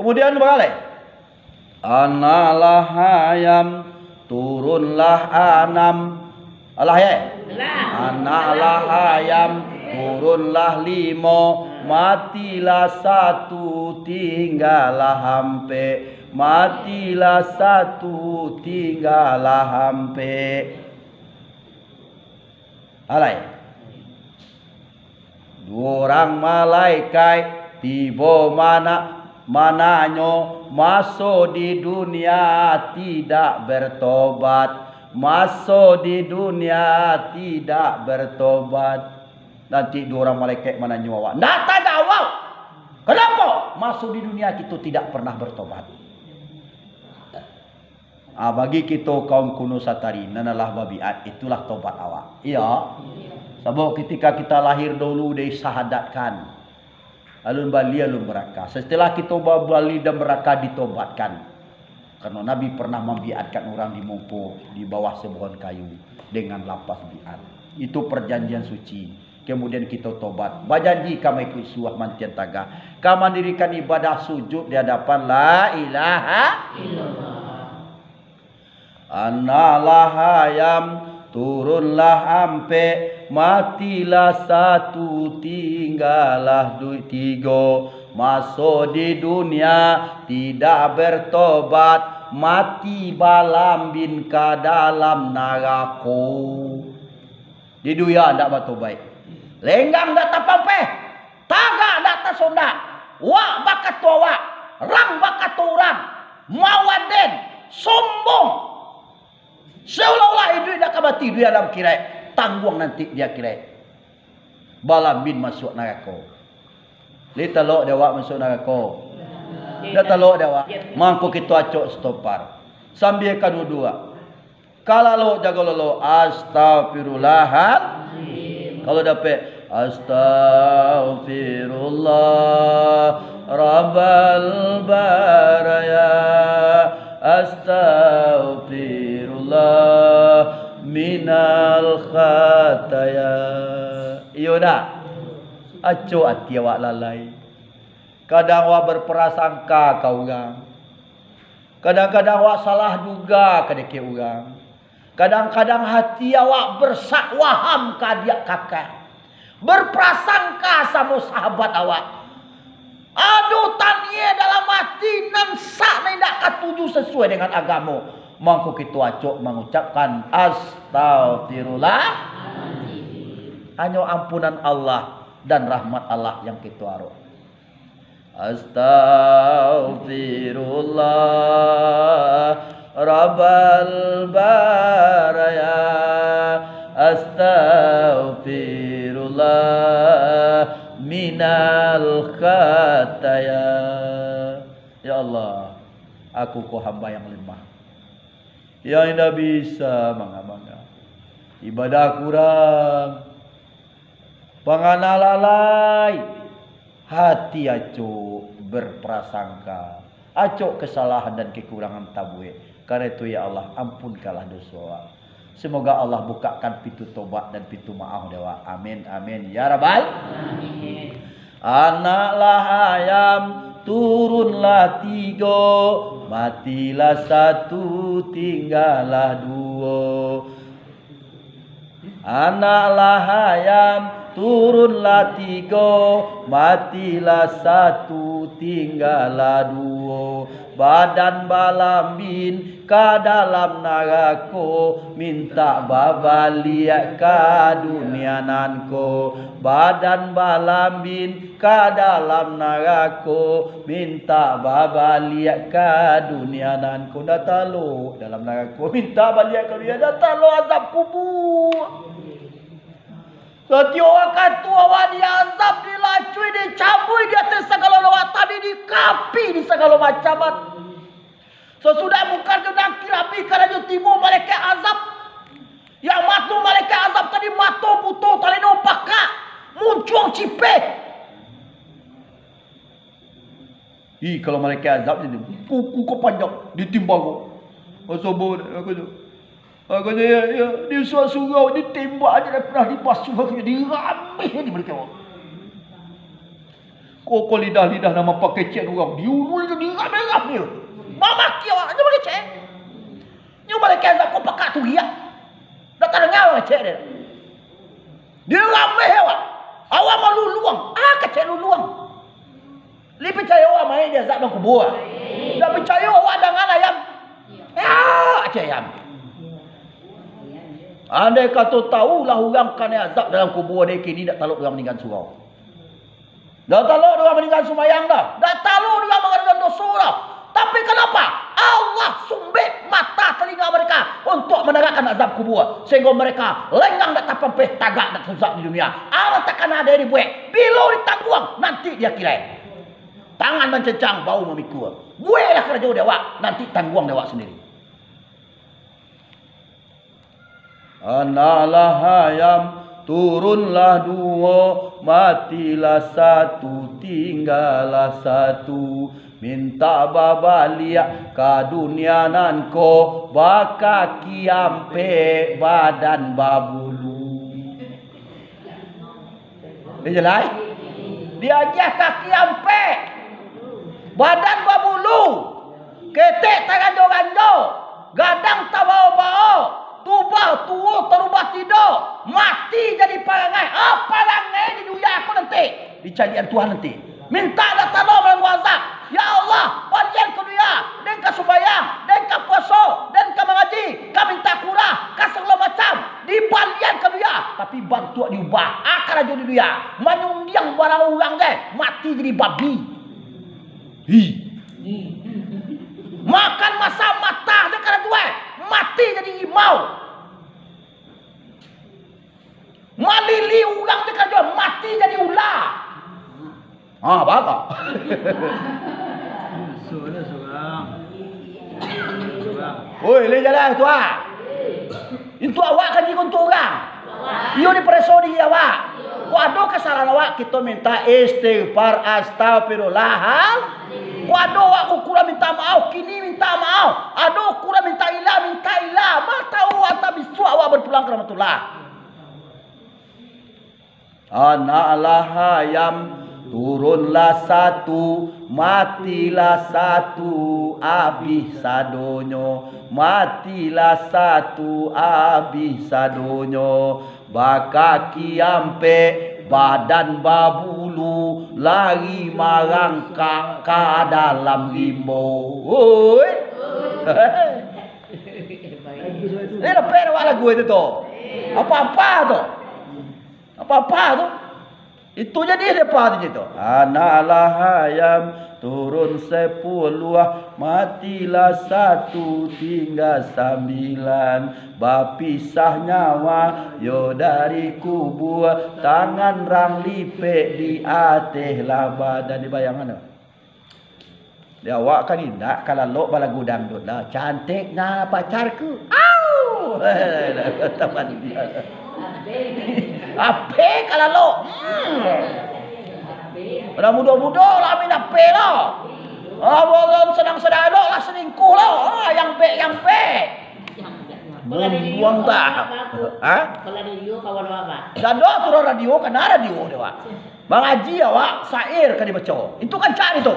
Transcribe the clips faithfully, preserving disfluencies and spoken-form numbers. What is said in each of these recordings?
Kemudian baa lai? Anak lah ayam, turunlah anam. Alah, ye? Anak lah ayam, turunlah limo. Matilah satu, tinggalah ampek. Matilah satu, tinggalah ampek. Alai. Duo urang malaikat tibo mana-, mananyo, maso di dunia tidak bertobat, maso di dunia tidak bertobat. Nanti duo urang malaikat mananyo awak, ndak tajawab. Kenapa? Maso di dunia kito tidak pernah bertobat. Ah, bagi kito kaum kuno satari, nan lah babiat, itulah tobat awak. Iyo. Sabab ketika kita lahir dulu disahadatkan, alun bali, alun baraka. Setelah kito ba-, bali dan baraka ditobatkan. Karena Nabi pernah mambiatkan urang di muko, di bawah sebuah kayu dengan lafaz biat. Itu perjanjian suci. Kemudian kito tobat, bajanji ka maikuik suah mantian tagah, ka mandirikan ibadah sujud di hadapan La Ilaha Illallah. Anak lah ayam, turunlah ampek, matilah satu, tinggalah du-, tigo. Maso di dunia tidak bertobat, mati balambin ka dalam narako. Di dunia ndak batobaik. Lenggang ndak tapampeh, tagak ndak tasondak, wak bakato wak, rang bakato urang, mawaden, sombong. Seolah-olah iduik ndak ka mati di alam kirai, tangguang nanti di akhirai. Balambin masuak narako. Lai talok dek awak masuak narako? Ndak talok dek awak? Mangko kito acok stopar. Sambia ka duduak. Ka lalok jago lalok, astagfirullahaladzim. Kalau dapek, astagfirullah rabbal baraya, astagfirullah minal khataya. Iyo ndak? Acok ati awak lalai. Kadang awak berprasangka ka urang. Kadang-kadang awak salah duga kadeke urang. Kadang-kadang hati awak bersak waham ka adiak kakak. Berprasangka samo sahabat awak. Ado taniaik dalam hati nan sak nan indak katuju sasuai dengan agamo. Mangko kito acok mangucapkan, astagfirullah. Hanyo ampunan Allah dan rahmat Allah yang kito arok. Astagfirullah rabbal baraya, astagfirullah minal khataya. Ya Allah, aku ko hamba yang lemah, yang indak bisa manga-manga. Ibadah kurang, pangana lalai, hati acok berprasangka, acok kesalahan dan kekurangan tabuek. Karena itu, ya Allah, ampunkanlah doso awak. Semoga Allah bukakan pintu tobat dan pintu maaf dek awak. Amin, amin, ya Rabbal. Amin. Anak lah ayam, turunlah tigo, matilah satu, tinggalah duo. Anak lah ayam, turunlah tigo, matilah satu, tinggalah duo. Badan balambin ka dalam narako, mintak babaliak ka dunia nan ko. Badan balambin ka dalam narako, mintak babaliak ka dunia nan ko. Ndak talok dalam narako, mintak baliak ka dunia, ndak talok azab kubua. Satiok wakatu awak diazab, dilacui, dicabuik di ateh sagalo lawak tadi, dikapi di sagalo macam. Sasudah Mungkar jo Nakir abih karajo, tibo malaikat azab. Yang mato malaikat azab tadi, mato buto, talino pakak, muncuang cipeh. Ih, kalau malaikat azab ni, kuku ko panjang, ditimbang ko. Asobo, aku tu. Aku tu, ya, ya, di surau, ditembak aja dah pernah dibasuh, aku dirambih ni malaikat. Kok, kok lidah-lidah nan mapakecek urang, diulun tu diram-ram dia. Mamaki awak, nyo bakecek. Nyo balekeh azab ko pakak turiak. Dak tadanga bakecek dia. Dia rameh awak. Awak maluluang. Ah, kecek luluang. Lai picayo awak mayik diazab dalam kubua? Dak picayo awak dangan ayam? Ya, kecek ayam. Andai kato tahu lah urang kanai azab dalam kubua dari kini, dak talok urang maninggan surau. Dak talok urang maninggan sumayang dah. Dak talok urang mangadukan doso dah. Tapi kanapa? Allah sumbek mata talingo mereka untuak mandanggakan azab kubua, sahinggo mereka lengang dak tapampeh, tagak dak tuzak di dunia. Alah takana dek dibuek, bilo ditangguang nanti di akhirat. Tangan mancencang, bahu mamikua. Bueklah karajo dek awak, nanti tangguang dek awak sandiri. Anak lah ayam, turunlah duo, matilah satu, tinggalah satu. Mintak babaliak ka dunia nan ko, bakaki ampek, badan babulu. Iyo jaleh? Diagiah kaki ampek, badan babulu, ketek taganjo-ganjo, gadang tabao-bao, tuba tuo tarubah tido, mati jadi parangai. Ah, parangai di dunia ko nanti, dicaliakan Tuhan nanti. Mintak dak tano malangguah azab. Ya Allah, balian ka dunia, den ka sumbayang, den ka puaso, den ka mangaji, ka mintak kurah, ka sagalo macam, dibalian ka dunia, tapi bantuak diubah. Ah, karajo di dunia, manyundiang barang urang deh, mati jadi babi. Hi. Makan masa matah deh karajo eh, mati jadi rimau. Malili urang deh karajo, mati jadi ula. Ah, baka. Sudah surang. Surang. Oi, lai jalan tu ah. Itu awak kan jigo untuak urang. Iyo dipareso diri awak. Kok ado kasalahan awak, kito minta istighfar, astagfirullahal. Kok ado awak kok kurang minta maaf, kini minta maaf. Ado kurang minta ilah, minta ilah. Ma tahu antah bisuak awak bapulang ka rahmatullah. Anak lah ayam, turunlah satu, matilah satu, abih sadonyo. Matilah satu, abih sadonyo. Bakaki ampek, badan babulu, lari marangkak ka dalam rimbo. Oi. Ni dapek awak lagu itu tu. Apa-apa tu. Apa-apa tu. Itu jadi depa tu cito. Anak lah ayam, turun sapuluah, matilah satu, tingga sambilan. Bapisah nyawa yo dari kubua, tangan rang lipek di ateh lah badan. Dibayangkan tu. Di awak kan indak, ka lalok balagu dangdut lah. Cantiknya pacarku. Au! Taman dia. Ape ka lalok? Hmm. Lah mudo-mudo lah main ape lah. Ah, bulan senang sadalok lah selingkuh lah. Ah, yang bek, yang bek. Buang-buang dah. Ha? Kalau radio kawan awak, Pak. Dado turun radio, kana radio dia, Pak. Mangaji awak, syair ka dibaco. Itu kan cak itu.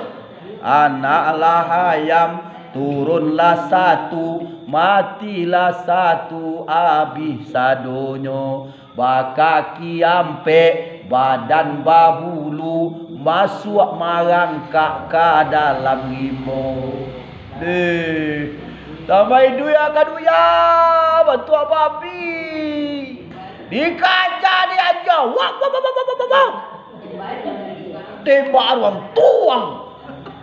Anak lah ayam, turunlah satu, matilah satu, abih sadonyo. Bakaki ampek, badan babulu, masuak marangkak ka dalam rimbo. Deh, tambah iduik ka dunia, bantuak babi. Dikaja, diaja. Wah, wah, wah. Tembak ruang tuang.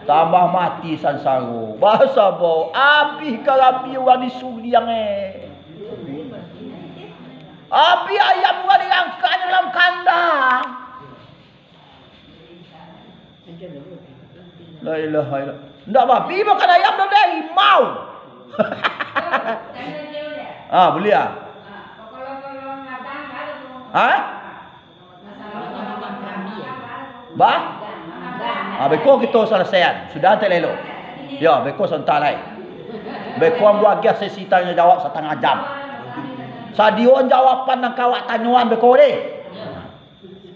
Tambah mati sansaro. Basabo, abih karabi urang di suliang, eh. Abih ayam urang dirangkaknyo dalam kandang. La ilaha illallah. Ndak babi makan ayam, ndak rimau. Ah, buliah. Ha? Bah? Ah, beko kito salasaian. Sudah tak lelo. Yo, beko sontak lai. Beko ambo agiah sesi tanya jawab satangah jam. Sadio jawaban nan ka awak tanyoan beko deh.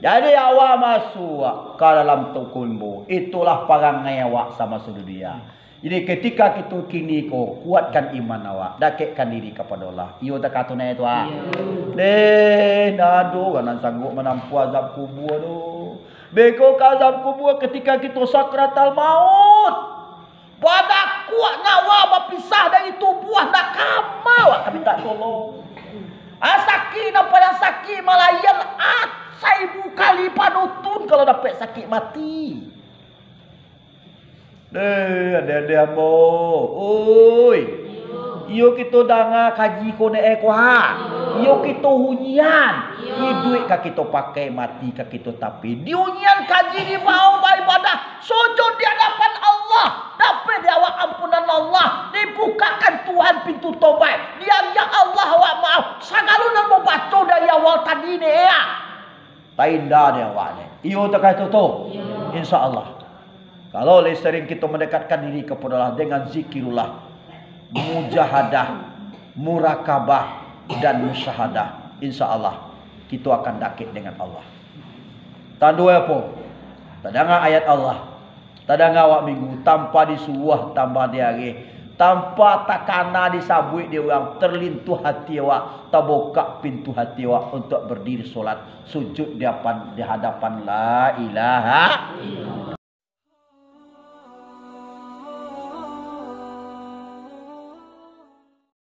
Jadi, awak masuak ka dalam tukumbu, itulah parangai awak samaso dunia. Jadi, ketika kito kini ko, kuatkan iman awak, dakekkan diri kapado Allah. Iyo, takah tu naiak tu, ah. Iyo. Deh, ndak ado urang nan sanggup manampuah azab kubua tu. Beko ka azab kubua ketika kito sakratal maut. Badak kuat nyawa bapisah dari tubuah, ndak kama awak ka mintak tolong. Ah, sakik nan paling sakik malayan, ah, saribu kali panutun kalau dapek sakik mati. Deh, adeh-adeh ambo. Oi. Iyo kito danga kaji ko naiak ko ha. Iyo kito hunyian. Iduik ka kito pakai, mati ka kito tapi. Diunyian kaji, dibao baibadah, sujud di hadapan Allah, dapek di awak ampunan Allah, dibukakan Tuhan pintu tobaik, diagiah Allah awak maaf, sagalo nan babaco dari awal tadi ni, ya. Tainda di awak ni. Iyo takah itu tu. Insya Allah. Kalau lai sering kito mandekatkan diri kapado Allah dengan zikirullah, mujahadah, murakabah, dan musyahadah, insya Allah kito akan dakek dengan Allah. Tando apo? Tadanga ayat Allah, tadanga awak minggu, tanpa disuruah, tanpa diareh, tanpa takana disabuik di urang, terlintuh hati awak, tabukak pintu hati awak untuak berdiri solat, sujud di apan, di hadapan La Ilaha Illallah.